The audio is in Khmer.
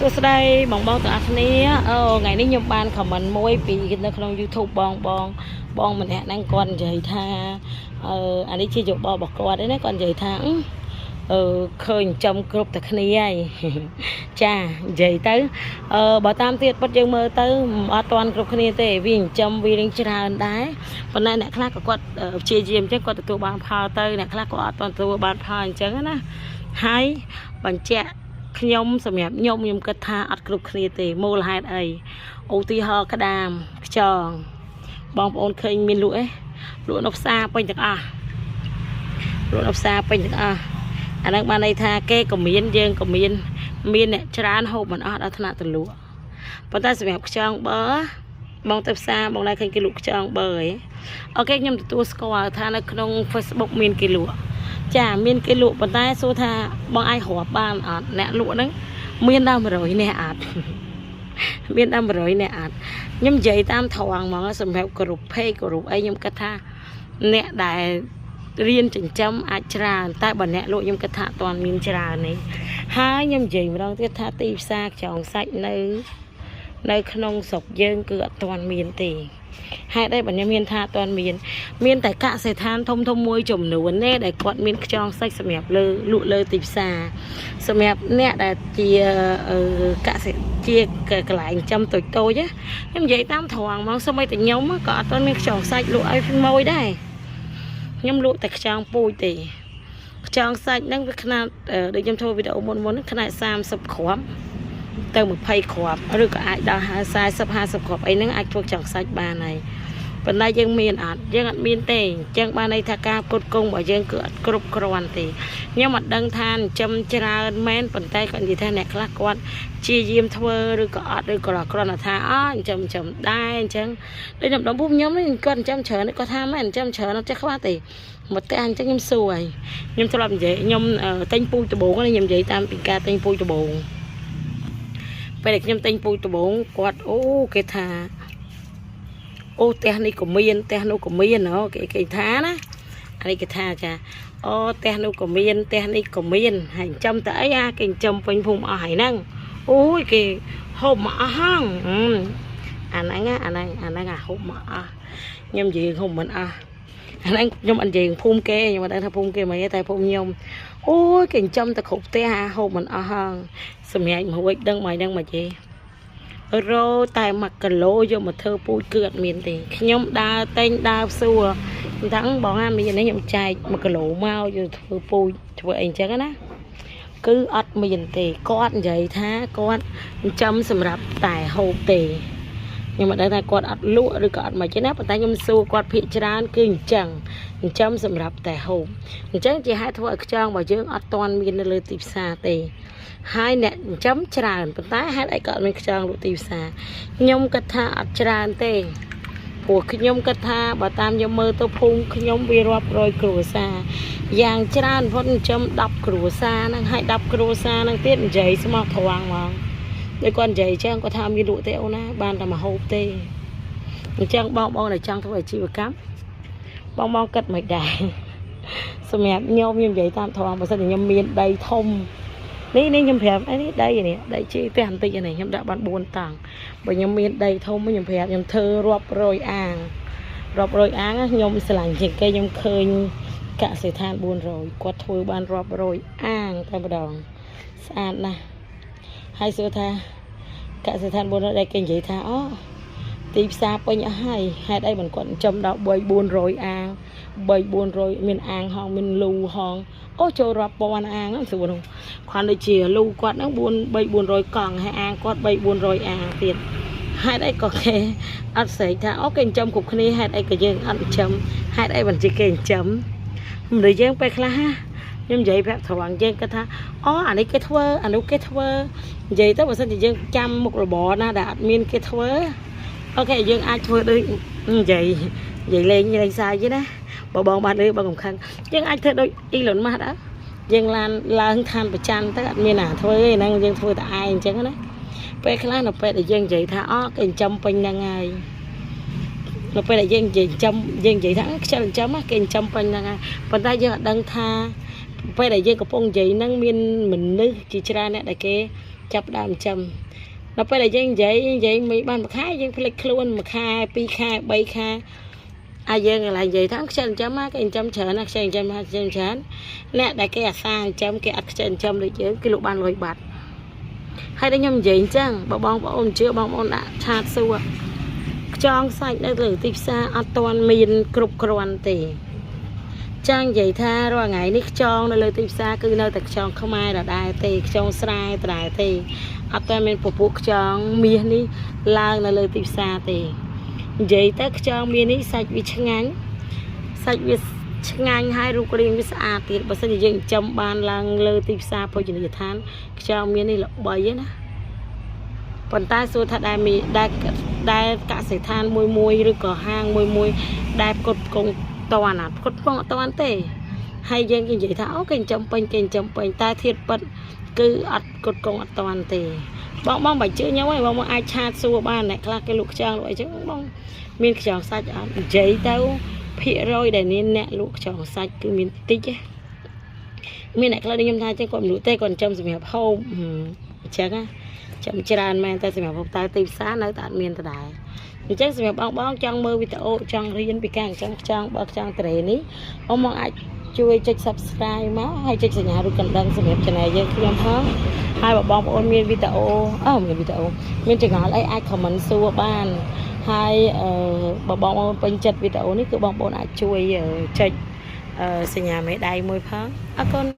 ួស្តីបងបងទាំងអស់គ្នាអូថ្ងៃនេះខ្ញុំបាន comment មួយពីនៅក្នុង YouTube បងបងបងម្នាក់ហ្នឹងគាត់និយាយថាអឺអានេះជាយោបល់របស់គាត់ឯណាគាត់និយាយថាអឺអឺឃើញចិញ្ចឹមគ្រប់តែគ្នាហើយ ចានិយាយទៅអឺបើតាមទៀតពិតយើងមើលទៅអត់ទាន់គ្រប់គ្នាទេវាចិញ្ចឹមវារៀងច្រើនដែរប៉ុន្តែអ្នកខ្លះក៏គាត់ព្យាយាមអញ្ចឹងគាត់ទទួលបានផលទៅអ្នកខ្លះក៏អត់ទាន់ទទួលបានផលអញ្ចឹងណាហើយបញ្ជាក់ខ្ញុំសម្រាប់ខ្ញុំខ្ញុំគិតថាអត់គ្រប់គ្នាទេមូលហេតុអីឧទាហរណ៍ក្តាមខ្យងបងប្អូនឃើញមានលក់អីលក់នៅផ្សារពេញទាំងអស់លក់នៅផ្សារពេញទាំងអស់អាហ្នឹងបានន័យថាគេក៏មានយើងក៏មានមានអ្នកច្រើនហូបមិនអស់ដល់ថ្នាក់ទៅលក់ប៉ុន្តែសម្រាប់ខ្យងបើបងទៅផ្សារបងណែឃើញគេលក់ខ្យងបើហីOK ខ្ញុំទទួលស្គាល់ថានៅក្នុង Facebook មានគេលក់ចាមានគេលក់ប៉ុន្តែសួរថាបងអាចរាប់បានអត់អ្នកលក់ហ្នឹងមានដល់100នាក់អត់ មានដល់100នាក់អត់ខ្ញុំនិយាយតាមត្រង់ហ្មងសម្រាប់គ្រប់ page គ្រប់អីខ្ញុំគិតថាអ្នកដែលរៀនចិញ្ចឹមអាចច្រើនតែបើអ្នកលក់ខ្ញុំគិតថាអត់ទាន់មានច្រើនទេហើយខ្ញុំនិយាយម្ដងទៀតថាទីផ្សារខ្យងសាច់នៅនៅក្នុងស្រុកយើងគឺអត់ទាន់មានទេហេតុអីបើខ្ញុំមានថាអត់ទាន់មានមានតែកសិដ្ឋានធំធំមួយចំនួនទេដែលគាត់មានខ្យងសាច់សម្រាប់លើលក់លើទីផ្សារសម្រាប់អ្នកដែលជាអឺកសិជាកន្លែងចំតូចតូចណាខ្ញុំនិយាយតាមត្រង់មកសូម្បីតែខ្ញុំក៏អត់ទាន់មានខ្យងសាច់លក់ឲ្យម៉ួយដែរខ្ញុំលក់តែខ្យងពូជទេខ្យងសាច់ហ្នឹងវាខ្នាតដូចខ្ញុំធ្វើវីដេអូមុនមុនហ្នឹងខ្នាត30គ្រាប់ទៅ20គ្រាប់ឬក៏អាចដល់40 50គ្រាប់អីហ្នឹងអាចធ្វើខ្យងសាច់បានហើយប៉ុន្តែយើងមានអត់យើងអត់មានទេអញ្ចឹងបានន័យថាការផ្គត់ផ្គង់របស់យើងគឺអត់គ្រប់គ្រាន់ទេខ្ញុំអត់ដឹងថាចិញ្ចឹមច្រើនមែនប៉ុន្តែគាត់និយាយថាអ្នកខ្លះគាត់ជាយាមធ្វើឬក៏អត់ឬក៏គ្រាន់តែថាអចិញ្ចឹមចិញ្ចឹមដែរអញ្ចឹងដូចខ្ញុំដឹងពុំខ្ញុំនេះគាត់ចិញ្ចឹមច្រើនគាត់ថាមែនចិញ្ចឹមច្រើនអត់ចេះខ្វះទេមកតែអញ្ចឹងខ្ញុំសួរហើយខ្ញុំធ្លាប់និយាយខ្ញុំទិញពូជដំបូងនេះខ្ញុំនិយាយតាមពីការទិញពូជដំបូងពេលដែលខ្ញុំទិញពូជដំបូងគាត់អូគេថាអូផ្ទះនេះក៏មានផ្ទះនោះក៏មានហ៎គេគេថាណាអានេះគេថាចាអូផ្ទះនោះក៏មានផ្ទះនេះក៏មានហើយចិញ្ចឹមតែអីអាគេចិញ្ចឹមពេញភូមិអស់ហើយហ្នឹងអូយគេហូបមកអស់ហងអាហ្នឹងអាហ្នឹងអាហ្នឹងអាហូបមកអស់ខ្ញុំនិយាយហូបមិនអស់អាហ្នឹងខ្ញុំអត់និយាយភូមិគេខ្ញុំអត់ដឹងថាភូមិគេមិនទេតែភូមិខ្ញុំអូយគេចិញ្ចឹមតែគ្រប់ផ្ទះអាហូបមិនអស់ហងសម្រាប់មករួចដឹងមកដឹងមកទេរតែ1គីឡូយកមកធ្វើពូជគឺអត់មានទេខ្ញុំដើរតែងដើរសួរខ្ញុំថាបងអាមាននេះខ្ញុំចែក1គីឡូមកយកធ្វើពូជធ្វើអីអញ្ចឹងណាគឺអត់មានទេគាត់និយាយថាគាត់ចិញ្ចឹមសម្រាប់តែហូបទេខ្ញុំមិនដឹងថាគាត់អត់លក់ឬក៏អត់មកទេណាប៉ុន្តែខ្ញុំសួរគាត់ភាកច្រើនគឺអញ្ចឹងចិញ្ចឹមសម្រាប់តែហូបអញ្ចឹងជាហេតុធ្វើឲ្យខ្យងរបស់យើងអត់ទាន់មាននៅលើទីផ្សារទេហើយអ្នកចិញ្ចឹមច្រើនប៉ុន្តែហេតុអីក៏អត់មានខ្យងលក់ទីផ្សារខ្ញុំគិតថាអត់ច្រើនទេព្រោះខ្ញុំគិតថាបើតាមខ្ញុំមើលទៅភូមិខ្ញុំវារាប់រយគ្រួសារយ៉ាងច្រើនផុតចិញ្ចឹម10គ្រួសារហ្នឹងហើយ10គ្រួសារហ្នឹងទៀតនិយាយស្មោះត្រង់ហ្មងដូចគាត់និយាយចឹងគាត់ថាមានលក់ទេអូនណាបានតែមកហូបទេអញ្ចឹងបងបងដែលចង់ធ្វើអាជីវកម្មបងបងគិតមិនដែរសម្រាប់ខ្ញុំខ្ញុំនិយាយតាមត្រង់បើសិនជាខ្ញុំមានដីធំនេះនេះខ្ញុំប្រាប់អីនេះដីនេះដីជាផ្ទះបន្តិចនេះខ្ញុំដាក់បាន4តង់បើខ្ញុំមានដីធំខ្ញុំប្រាប់ខ្ញុំធ្វើរាប់រយអាងរាប់រយអាងខ្ញុំស្រឡាញ់ជាងគេខ្ញុំឃើញកសិដ្ឋាន400គាត់ធ្វើបានរាប់រយអាងតែម្ដងស្អាតណាស់ហើយសួរថាកសិដ្ឋាន400ដែលគេនិយាយថាអូទីផ្សារពេញអស់ហើយហេតុអីមិនគាត់ចិញ្ចឹមដល់3 400អាង3 400មានអាងហងមានលូហងអូចូលរាប់ពាន់អាងហ្នឹងស្រួលនោះគ្រាន់ដូចជាលូគាត់ហ្នឹង4 3 400កង់ហើយអាងគាត់3 400អាងទៀតហេតុអីក៏គេអត់ស្រែកថាអូគេចិញ្ចឹមគ្រប់គ្នាហេតុអីក៏យើងអត់ចិញ្ចឹមហេតុអីមិនជាគេចិញ្ចឹមមនុស្សយើងពេលខ្លះខ្ញុំនិយាយប្រាប់ត្រង់យើងគាត់ថាអូអានេះគេធ្វើអានោះគេធ្វើនិយាយទៅបើសិនជាយើងចាំមុខរបរណាដែលអត់មានគេធ្វើOK យើងអាចធ្វើដូចនិយាយនិយាយលេងលេងសាយទេណាបើបងបានលឺបងកំខឹងយើងអាចធ្វើដូចអ៊ីឡុនម៉ាស់ដែរយើងឡានឡើងឋានប្រច័នទៅអត់មានណាធ្វើទេហ្នឹងយើងធ្វើតែឯងអញ្ចឹងណាពេលខ្លះនៅពេលដែលយើងនិយាយថាអូគេចិញ្ចឹមពេញហ្នឹងហើយនៅពេលដែលយើងនិយាយចិញ្ចឹមយើងនិយាយថាខ្ជិលចិញ្ចឹមគេចិញ្ចឹមពេញហ្នឹងហើយប៉ុន្តែយើងអត់ដឹងថាពេលដែលយើងកំពុងនិយាយហ្នឹងមានមនុស្សជាច្រើនអ្នកដែលគេ ចាប់ដើមចិញ្ចឹមដល់ពេលដែលយើងនិយាយនិយាយមិនបានមួយខែយើងភ្លេចខ្លួនមួយខែពីរខែបីខែអាយើងកន្លែងនិយាយថាខ្ជិលចិញ្ចឹមគេចិញ្ចឹមច្រើនណាខ្ជិលចិញ្ចឹមចិញ្ចឹមច្រើនអ្នកដែលគេអាសាចិញ្ចឹមគេអត់ខ្ជិលចិញ្ចឹមដូចយើងគេលក់បានលុយបាត់ហើយដល់ខ្ញុំនិយាយអញ្ចឹងបើបងប្អូនជឿបងប្អូនដាក់ chat សួរខ្យងសាច់នៅលើទីផ្សារអត់ទាន់មានគ្រប់គ្រាន់ទេ ចង់និយាយថារាល់ថ្ងៃនេះខ្យងនៅលើទីផ្សារគឺនៅតែខ្យងខ្មែរដដែលទេខ្យងស្រែដដែលទេអត់តែមានពពួកខ្យងមាសនេះឡើងនៅលើទីផ្សារទេនិយាយទៅខ្យងមាសនេះសាច់វាឆ្ងាញ់សាច់វាឆ្ងាញ់ហើយរូបរាងវាស្អាតទៀតបើសិនជាយើងចិញ្ចឹមបានឡើងលើទីផ្សារភោជនីយដ្ឋានខ្យងមាសនេះល្បីណាប៉ុន្តែសួរថាដែលមានដែលដែលកសិដ្ឋានមួយមួយឬក៏ហាងមួយមួយដែលផ្គត់ផ្គង់តន់អាផ្គត់ផ្គង់អត់តាន់ទេហើយយើងគេនិយាយថាអូគេចិញ្ចឹមពេញគេចិញ្ចឹមពេញតែធៀបពិតគឺអត់ផ្គត់ផ្គង់អត់តាន់ទេបងបងបើជឿខ្ញុំហើយបងបងអាច chat សួរបានអ្នកខ្លះគេលក់ខ្យងលក់អីចឹងបងមានខ្យងសាច់អត់និយាយទៅភាគរយដែលមានអ្នកលក់ខ្យងសាច់គឺមានតិចណាមានអ្នកខ្លះដូចខ្ញុំថាចឹងគាត់មិនលក់ទេគាត់ចិញ្ចឹមសម្រាប់ហូបអញ្ចឹងណាចាំច្រើនមែនតែសម្រាប់ហូបតែទីផ្សារនៅតែអត់មានដដែលអញ្ចឹងសម្រាប់បងបងចង់មើលវីដេអូចង់រៀនពីការចិញ្ចឹមខ្យងបើខ្យងត្រេនេះបងបងអាចជួយចុច Subscribe មកហើយចុចសញ្ញារូបកណ្ដឹងសម្រាប់ Channel យើងខ្ញុំផងហើយបើបងប្អូនមានវីដេអូអូមានវីដេអូមានចម្ងល់អីអាច comment សួរបានហើយអឺបើបងប្អូនពេញចិត្តវីដេអូនេះគឺបងប្អូនអាចជួយចុចសញ្ញាមេដៃមួយផងអរគុណ។